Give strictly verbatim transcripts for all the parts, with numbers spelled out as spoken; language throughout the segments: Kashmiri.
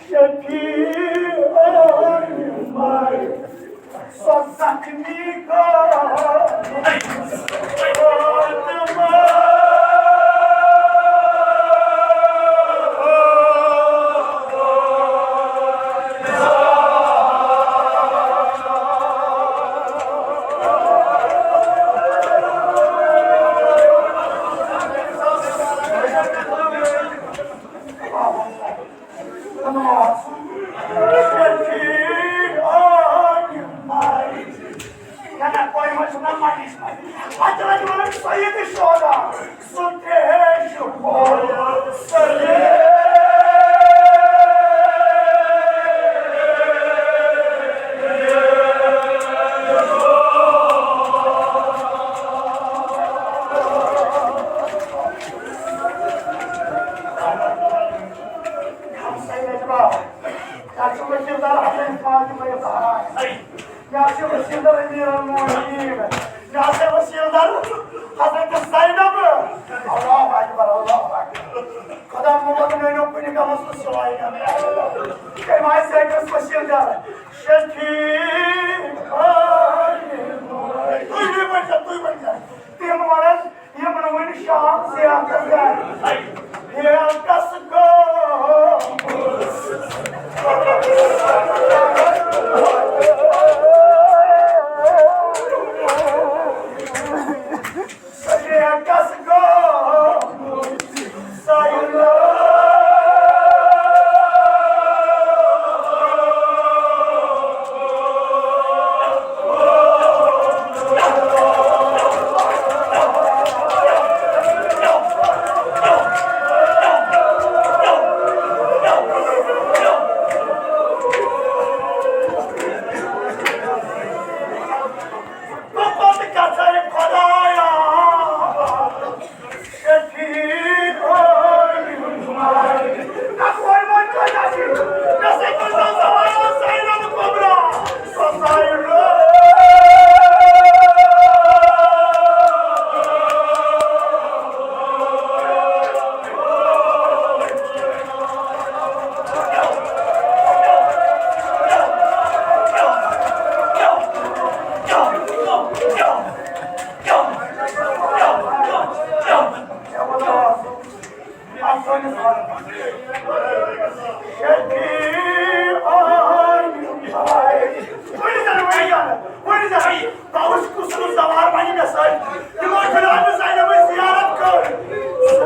شفیع عالم، سۄ زخمی کر۔ نہ، نہ، کویمہٕ چھُنہ مریض۔ اتہِ لگہِ ونان سید شہدا، سُہ تہِ چھُ سید۔ ہمسایہِ لجبا، تَتھ چھُ وسیٖلدار حضرت فاطمہ زہرا۔ یہِ ہسا چھُ وسیٖلدار امیر المومنین۔ یہِ ہسا چھُ وسیٖلدار حضرت زینب۔ اللہ اکبر، اللہ اکبر۔ خدا محمد نینو کُنہِ غمس منٛز سِوایہِ نہٕ۔ تٔمۍ آسہِ سۭتۍ وسیٖلدار۔ شفیع۔ تُہۍ ؤنۍ زیو، تُہۍ ؤنۍ زیو۔ تِم ونان، یِمن وۄنۍ شام زیارتس گژھِ۔ ہیکس گوٚو۔ ہیکس گوٚو۔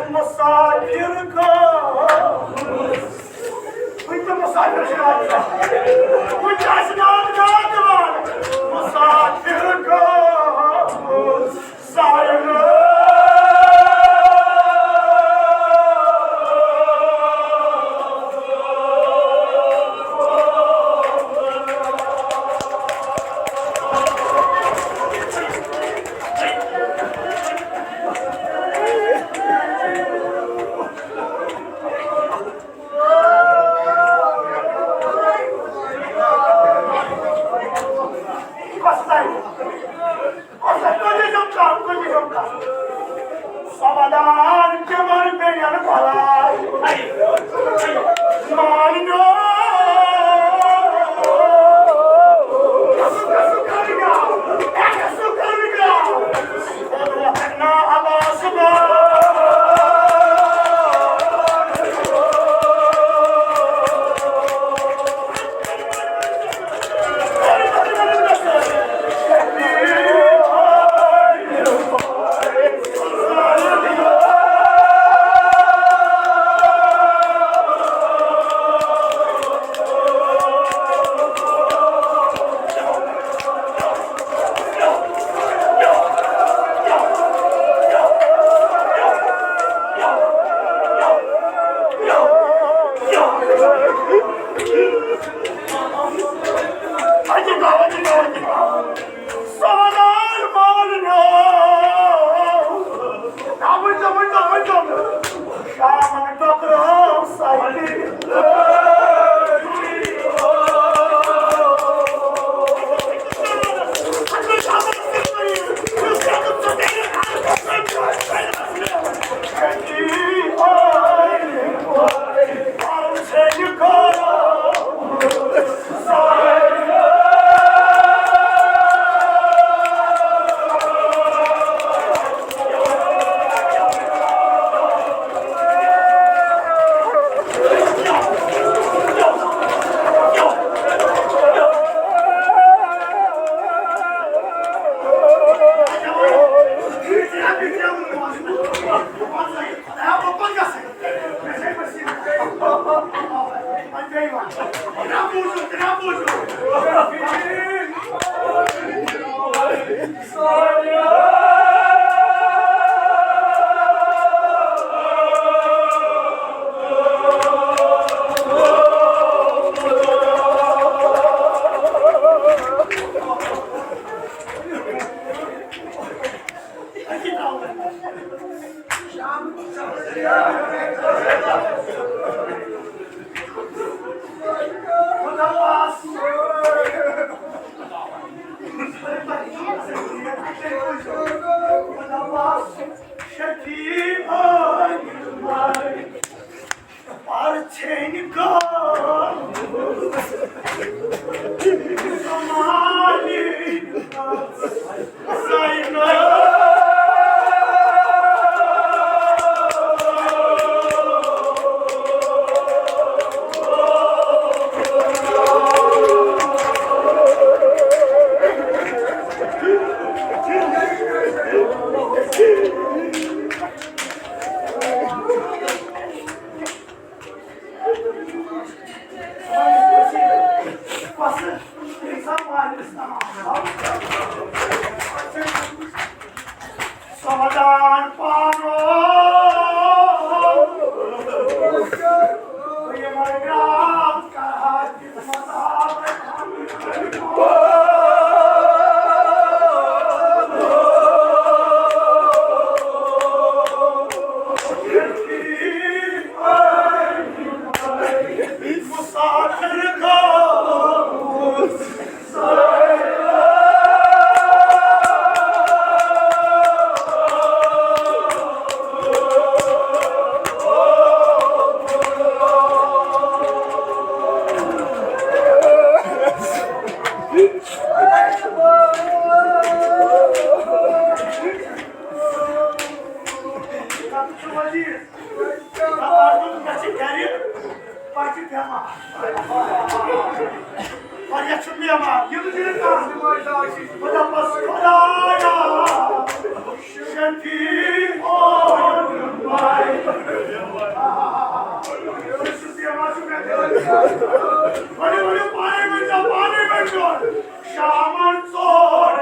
مسافر گوٚو۔ وٕنہِ تہِ مسافر چھِ آسان۔ وٕنہِ تہِ آسہِ ناد ناد دِوان۔ مسافر گوٚو۔ واریاہ چھُ بیمار، یِم چھِ کانٛہہ۔ بہٕ دَپَس، خۄدایا، شفیع، یہِ چھُ بیمار، چھُ مےٚ دِوان۔ ؤلِو، ؤلِو، پانَے ؤنۍزیو، پانَے ؤنۍزیو۔ شامن ژور۔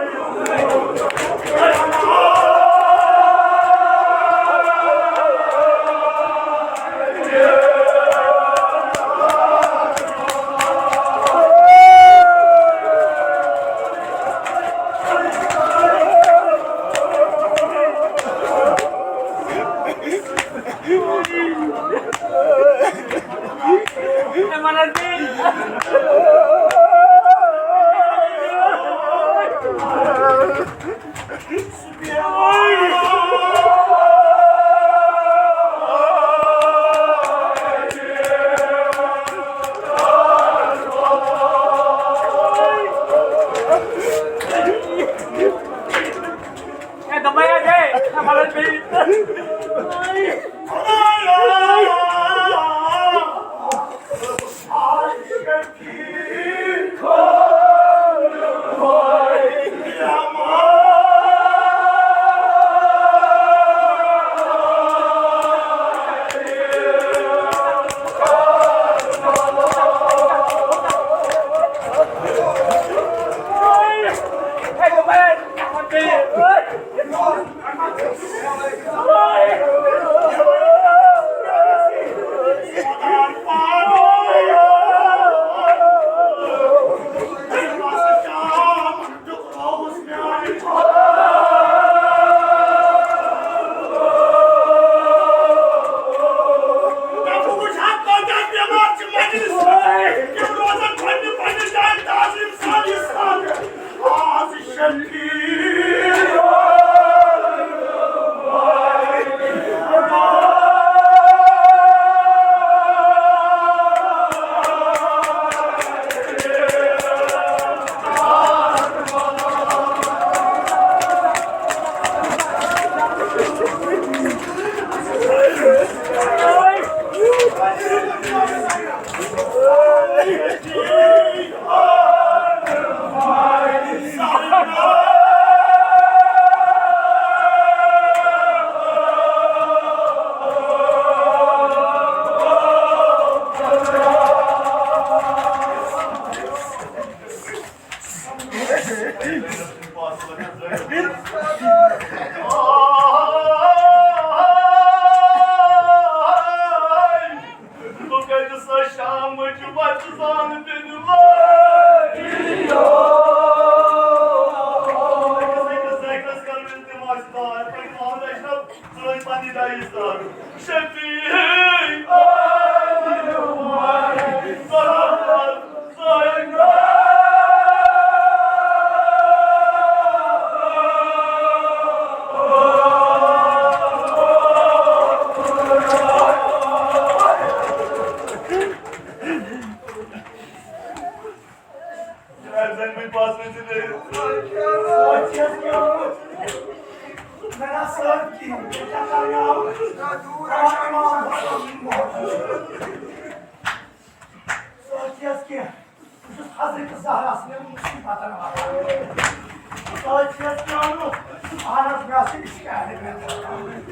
بچہِ بچہِ زان تہِ دِلٲیِو۔ أکِس أکِس ذٲکرَس کَرو التماس، یِتھ پٲٹھۍ محمد اشرف صٲب پننہِ جایہِ ایستاد۔ شفیع عالم سلام۔ سۭتۍ چھِ اَسہِ کینٛہہ، بہٕ چھُس حضرت زہرا سٕنٛدٮ۪ن مُصیٖبتن واتان۔ سۭتۍ چھِ اَسہِ کینٛہہ، بہٕ چھُس اہن حظ، مےٚ ہسا چھِ شکایت، مےٚ ہسا چھِ شکایت۔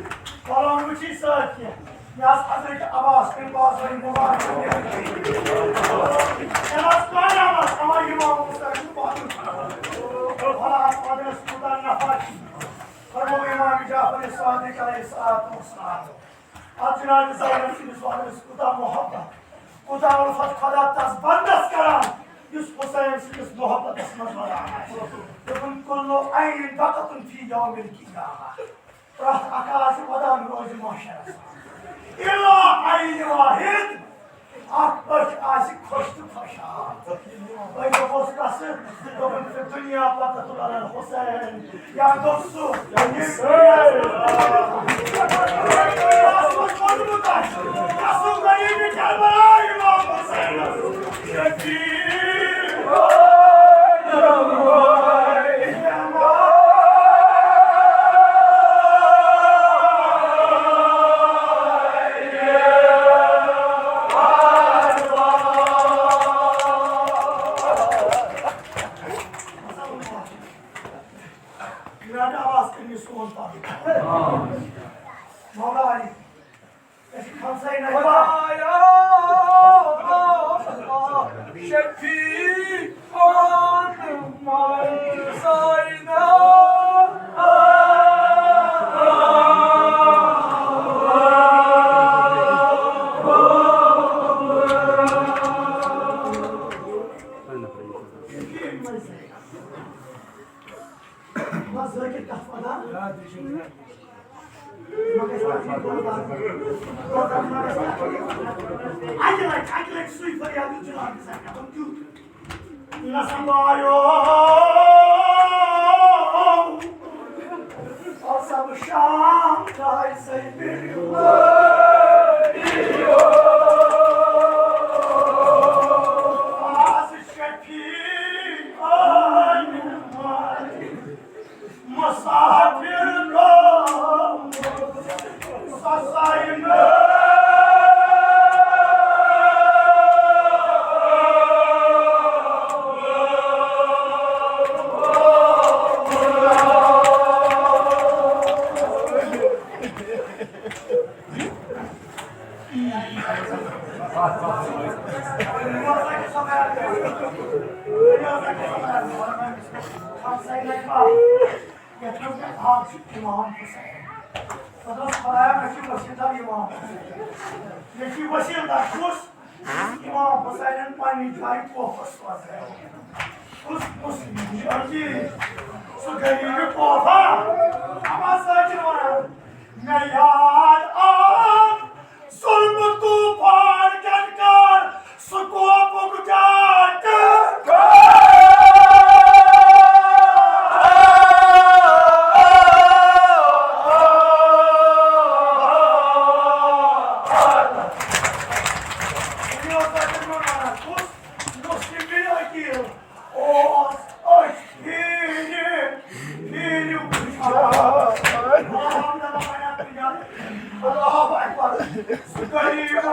قرآن وٕچھی سۭتۍ کینٛہہ، مےٚ ہسا حضرت عباس بن بازرٕنۍ مُبارک۔ مےٚ ہسا کانٛہہ نعمت، اما امام حسین چھُ پَتہٕ۔ وَلہٕ اَتھ وَدنَس کوٗتاہ نفع چھُ۔ فرموو امام جعفر صادق علیہ الصلوۃ والسلام۔ اتھ جناب زینب سٕنٛدِس وَنَس کوٗتاہ محبت، کوٗتاہ الفت خۄدا تس بندس کران، یُس حسین سٕنٛدِس محبتس منٛز ودان آسہِ۔ دوٚپُن، "کل عین بکت فی یوم القیامہ"، پرٛٮ۪تھ اکھ آسہِ ودان روزِ محشرس منٛز۔ الا عین واحد، اکھ أچھ آسہِ خۄش تہٕ خۄشحال۔ وۄنۍ دوٚپُس کسہٕ؟ دوٚپُن، "فی دنیا بکت علی الحسین"۔ یا دوٚپ سُہ، میرا آواز کٔرِو سون پَنُن۔ مولا علی، أسۍ چھِ ہمساے نجمہ۔ خدایا، شفیع آن مَنزاینا۔ بس ذٲکِر کتھ ونان۔ اکہِ لٹہِ، اکہِ لٹہِ سُے فریاد یُتھ جناب حسین کرُن تیُتھ۔ نسم آیو، اور سب شام جائے سے میری آز شفیع آئے۔ مسافر کو سسائی میں۔ یَتھ منٛز مےٚ آو چھُ اِمام حُسین۔ خۄداس خۄدایا، مےٚ چھُ وسیٖلہٕ دار اِمام حُسین۔ مےٚ چھُ وسیٖلہٕ دار کُس؟ اِمام حُسینَن پنٛنہِ جایہِ تحفہٕ سوزنٲومٕتۍ۔ کُس مسلم چھُ؟ عزیٖز، سُہ غریٖب تحفہٕ۔ اَما سۭتۍ چھِ وَنان، مےٚ یاد آو ظلم طوفان کٹ کر سکوپک جاٹ۔ مسلم عقیل۔ اوس أچھ پھیرِ، پھیرِ وٕچھان۔ اللہ اکبر۔ سُہ غریٖب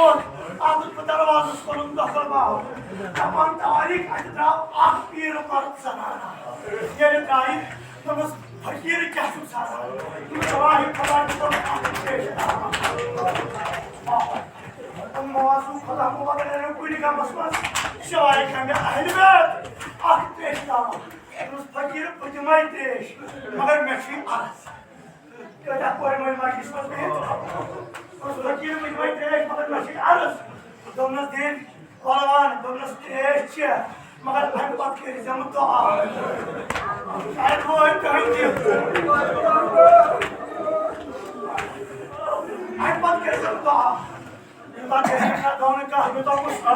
اَتھ بہٕ دروازَس کوٚرُم دۄکھٕ باو۔ دَپان، طارق، اَتہِ درٛاو اَکھ پیٖرٕ مرد زنانہ۔ ییٚلہِ درٛایہِ، دوٚپمَس، فقیٖر کیٛاہ چھُکھ ژھانٛڈان؟ دوٚپمَس، واہی خۄداے، ژٕ کوٚرُکھ اَکھ پیٖرٕ۔ موضوع خۄدا مُبارک کٔرِو کُنہِ گامَس منٛز، سوارِ کامہِ اہلِ بیت، اَکھ ترٛیش تامَتھ۔ دوٚپمَس، فقیٖر، بہٕ دِمَے ترٛیش، مگر مےٚ چھُے عرض۔ کۭتیٛاہ کورِ مٔلۍ مجلِس منٛز بِہِتھ؟ دوٚپمَس، فقیٖر، بہٕ دِمَے ترٛیش، مگر مےٚ چھُے عرض۔ دوٚپنَس، دِن، وَلہٕ وَن، دوٚپنَس، ترٛیش چےٚ، مگر اَمہِ پَتہٕ کٔرۍ زٮ۪م دُعا۔ اَتہِ وٲتۍ تُہٕنٛدۍ یِم۔ اَمہِ پَتہٕ کٔرۍ زٮ۪م دُعا۔ یوٗتاہ گژھِ نہ دۄنہٕ کانٛہہ، یوٗتاہ گوٚژھ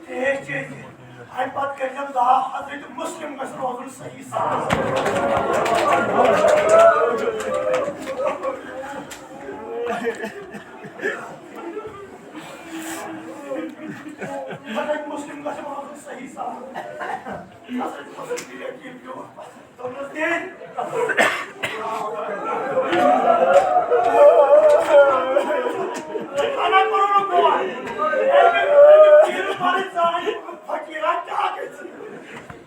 تیز چیٚیہِ۔ اَمہِ پتہٕ کٔرۍزٮ۪م دعا، حضرت مسلم گژھِ روزُن صحیح سلامت۔ حضرت مسلم گژھِ روزُن صحیح سلامت۔ حضرت مسلم ییٚلہِ ییٚتہِ پیوٚو، دوٚپنَس، "دِن۔" اَنا کوٚرُن نہٕ کٲم۔ أمۍ، أمۍ، أمۍ، أمۍ، فقیٖرا کیٛاہ گژھِ؟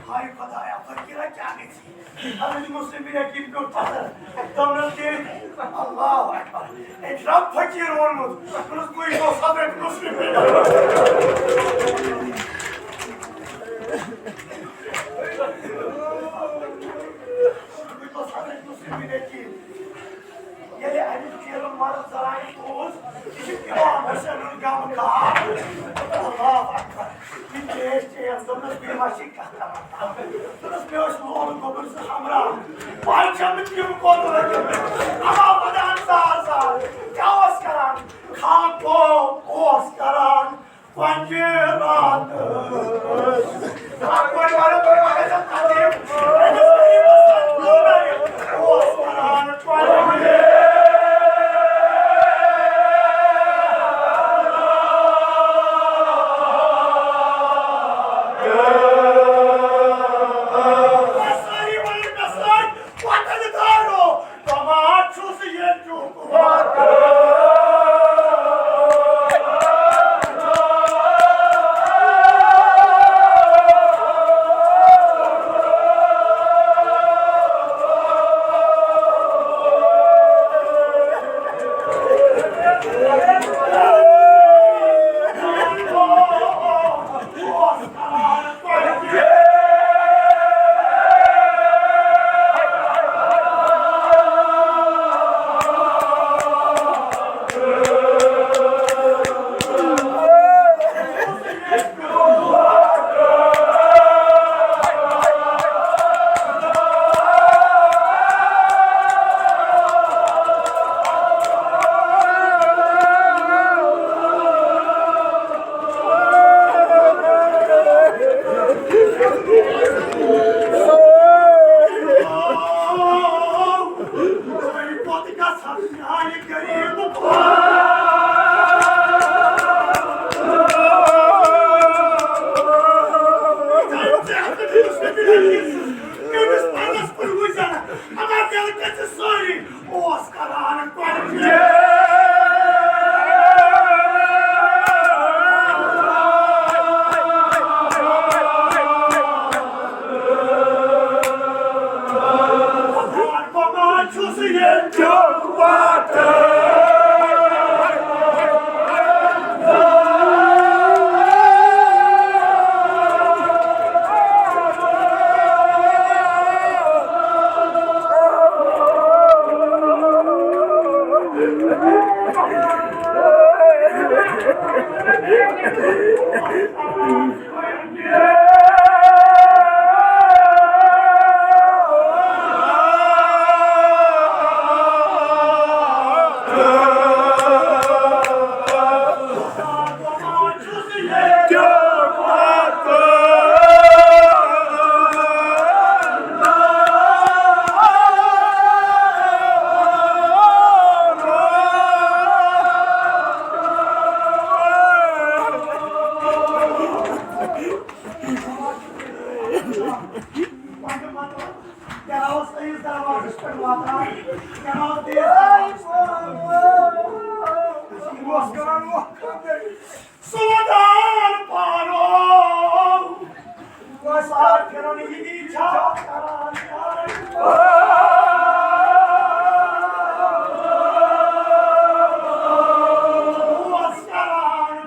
ہاے خۄدایا، فقیٖرا کیٛاہ گژھِ؟ حضرت مسلم بن عقیل پیوٚو پتھر۔ دوٚپنَس، "دِن۔" اللہ اکبر۔ أمۍ چھُنہ فقیٖر ووٚنمُت؟ دوٚپنَس، "بٕے گوٚوُس حضرت مسلم بن عقیل۔" ییٚلہِ اَمہِ پیٖرٕ مرد زنانہِ بوٗز، یہِ چھِ امام حسینُن غم کار۔ اللہ اکبر۔ یہِ ترٛیش چیٚیَس، دوٚپنَس، "بیٚیہِ ما چھِ کانٛہہ غم کار؟" دوٚپنَس، "مےٚ ٲسۍ لولہٕ گوٚبُر زٕ ہمراہ۔ وۄنۍ چھَم نہٕ تِم کوٚت لٔگِتھ۔" اما ودان زار زار کیٛاہ اوس کران؟ خاکو اوس کران۔ پنجہِ راتہٕ۔ اکھ کورِ والٮ۪ن کوٚر واریاہ زیادٕ تکلیٖف۔ أمِس غریٖبس سۭتۍ لوٚگ أمۍ۔ اوس وَنان، پنجہِ۔ سٲری وَنان، مےٚ سۭتۍ وۄتھن دارو۔ بٮ۪مار چھُس ییٚتیُک وۄتہٕ۔ سُہ ودان پانو، وۄستاد پھِرُن یی چھا کران یارٕ؟ اوس کران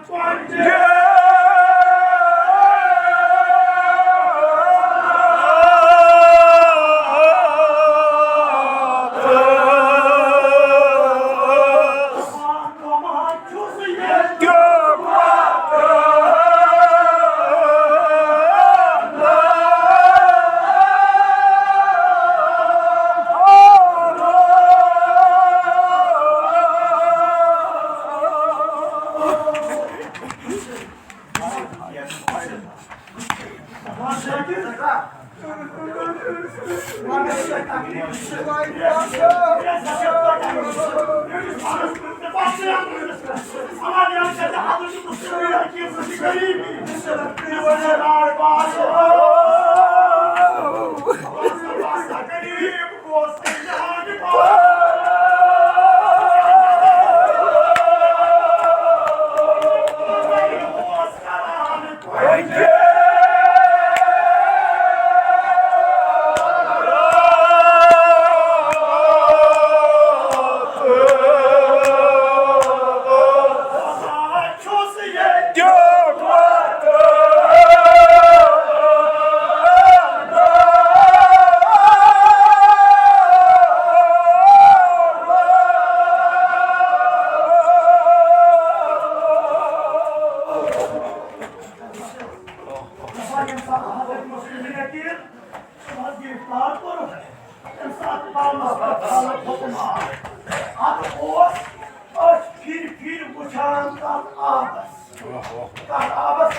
دپان ییٚمہِ ساتہٕ حضرت مسلم بن عقیل صٲبَس گِرفتار کوٚرُکھ، تَمہِ ساتہٕ پاونَس پٮ۪ٹھ حالت حُکم آو۔ اَتھ اوس أچھ پھِرِ پھِرِ وٕچھان تَتھ آبَس۔ تَتھ آبَس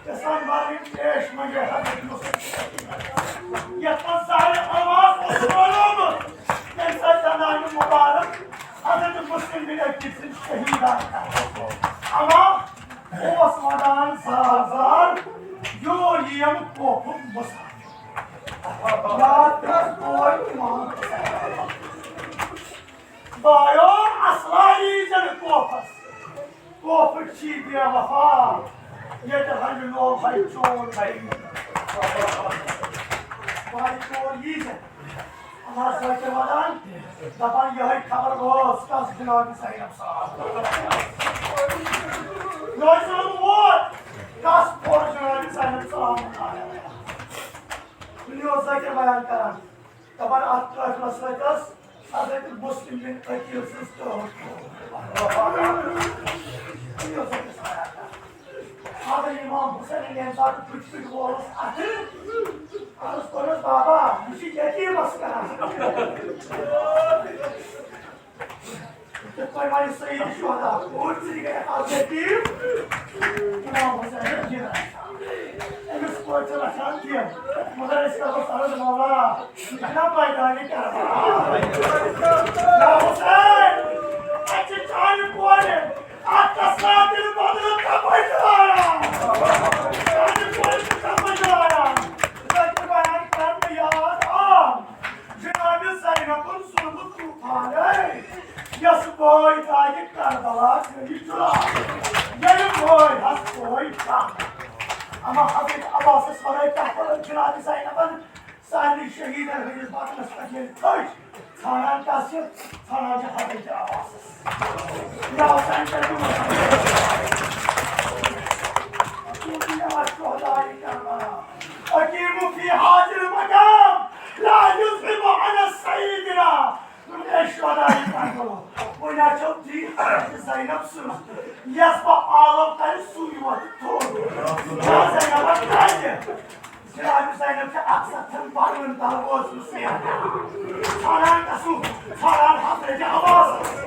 گژھان مَرٕنۍ ترٛیش منٛگے حضرت مسلم بن عقیل۔ یَتھ منٛز زہرِ الماس اوس رلومُت، تَمہِ سۭتۍ زَنانہِ مُبارک حضرت مسلم بن عقیل سٕنٛدۍ شہیٖدان۔ اما اوس ودان زار زار، یور یِیم کوفُک مُسافِر۔ یاد کر بوے اِمام حُسین۔ بایو اصلا ییٖزٮ۪ن کوفس۔ کوفٕکۍ چھی بے وفا، ییٚتہِ ہنہِ لوگ ہے چون بھائی۔ بایہِ چور ییٖزٮ۪ن۔ اللہ ذٲکِر ودان، دپان یِہوٚے خبر روز کس جناب زینب سلام۔ روز سلام ووت، کس پوٚر جناب زینب سلام۔ وٕنہِ اوس ذٲکِر بیان کران، دپان اتھ قٲفلس سۭتۍ ٲس حضرت مسلم بن عقیل سٕنٛز ٹٲٹھ۔ وٕنہِ اوس ذٲکِر بیان کران۔ اگر امام حسین ییٚمہِ ساتہٕ پُٹھۍ پُٹھۍ وولُس اَتھٕ، عرض کوٚرُس، "بابا، یہِ چھُ یتیٖمس کران۔" تِتھ پٲٹھۍ وَنہِ سید شہدا، کوٗر ژٕ تہِ گٔیَکھ اَز یتیٖم۔ امام حسین چھُ جِنَس۔ أمِس کورِ چھِ رَچھان کینٛہہ، مگر أسۍ کَرو عرض، مولا، یہِ چھُنہ میدانِ کربلا؟ یا حسین، اَتہِ چھِ چانہِ کورِ اَتھ تسلاتِ بدلہٕ تَپٲرۍ ترٛاوان۔ چانہِ کورِ چھِ تَپٲرۍ ترٛاوان۔ ذٲکِر بیان کران مےٚ یاد آو۔ جناب زینبن سوٗزمُت طوفانے، یۄس بٲے دادِ کربلا گٔیہِ جُڑا۔ ییٚلہِ بٲے حظ بٲے کانٛہہ۔ اما حضرت عباسس ورٲے کیٛاہ کرن جناب زینبن؟ سارنٕے شہیٖدن ہٕنٛدِس بدنس پٮ۪ٹھ ییٚلہِ تھٔج، ژھانڈان کس چھِ؟ ژھانڈان چھِ حضرت عباسس۔ یا حسین کٔرِو مےٚ شہداء کربلا۔ اقیموا فی ھذا المقام، لا یذھب عن سیدنا۔ اے شہداء کربلا، وۄنۍ ہا چھو ٹھیٖک حضرت زینب سٕنٛز، یَس بہٕ عالم کرِ سُے یوت تھوٚد۔ یا زینب کَتہِ؟ جناب زینب چھِ اکثر تھن پرون تل وٲژمٕژ نیران۔ ژھانڈان گژھو، ژھانڈان حضرت عباسس۔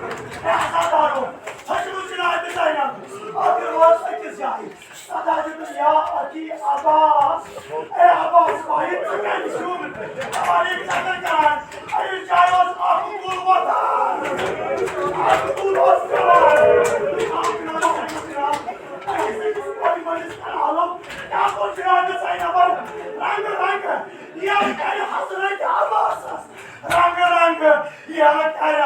اے عزادارو، ژھٔجمٕژ جناب زینب، اتھ روز أکِس جایہِ۔ صدا دیُتُن، یا اخی عباس، اے عباس بھائی، ژٕ کتہِ چھُکھ؟ دپان، یہِ چکر کران، أکِس جایہِ اوس اکھ کُل وۄتھان، اکھ کُل اوس پٮ۪وان۔ اکھ جناب زینب جناب، أکِس أکِس کورِ مٲلِس کران عالم، کیٛاہ کوٚر جناب زینبن؟ رنگہٕ رنگہٕ ییٚلہِ کرِ حضرت عباسس، رنگہٕ رنگہٕ ییٚلہِ کرِ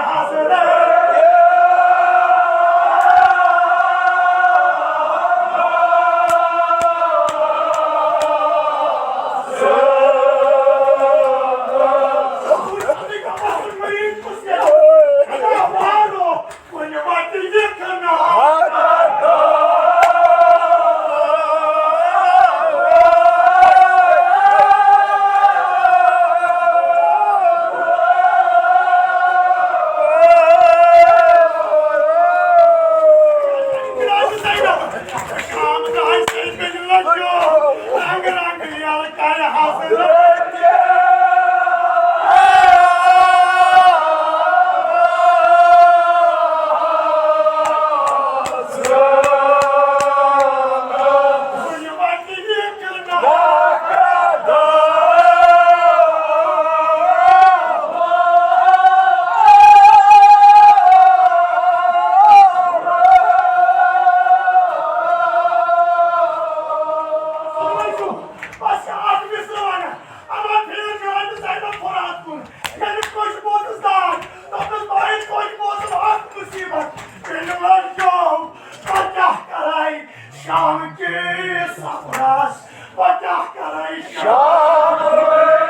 شام کِس سفرس بہٕ کیٛاہ کرے شام؟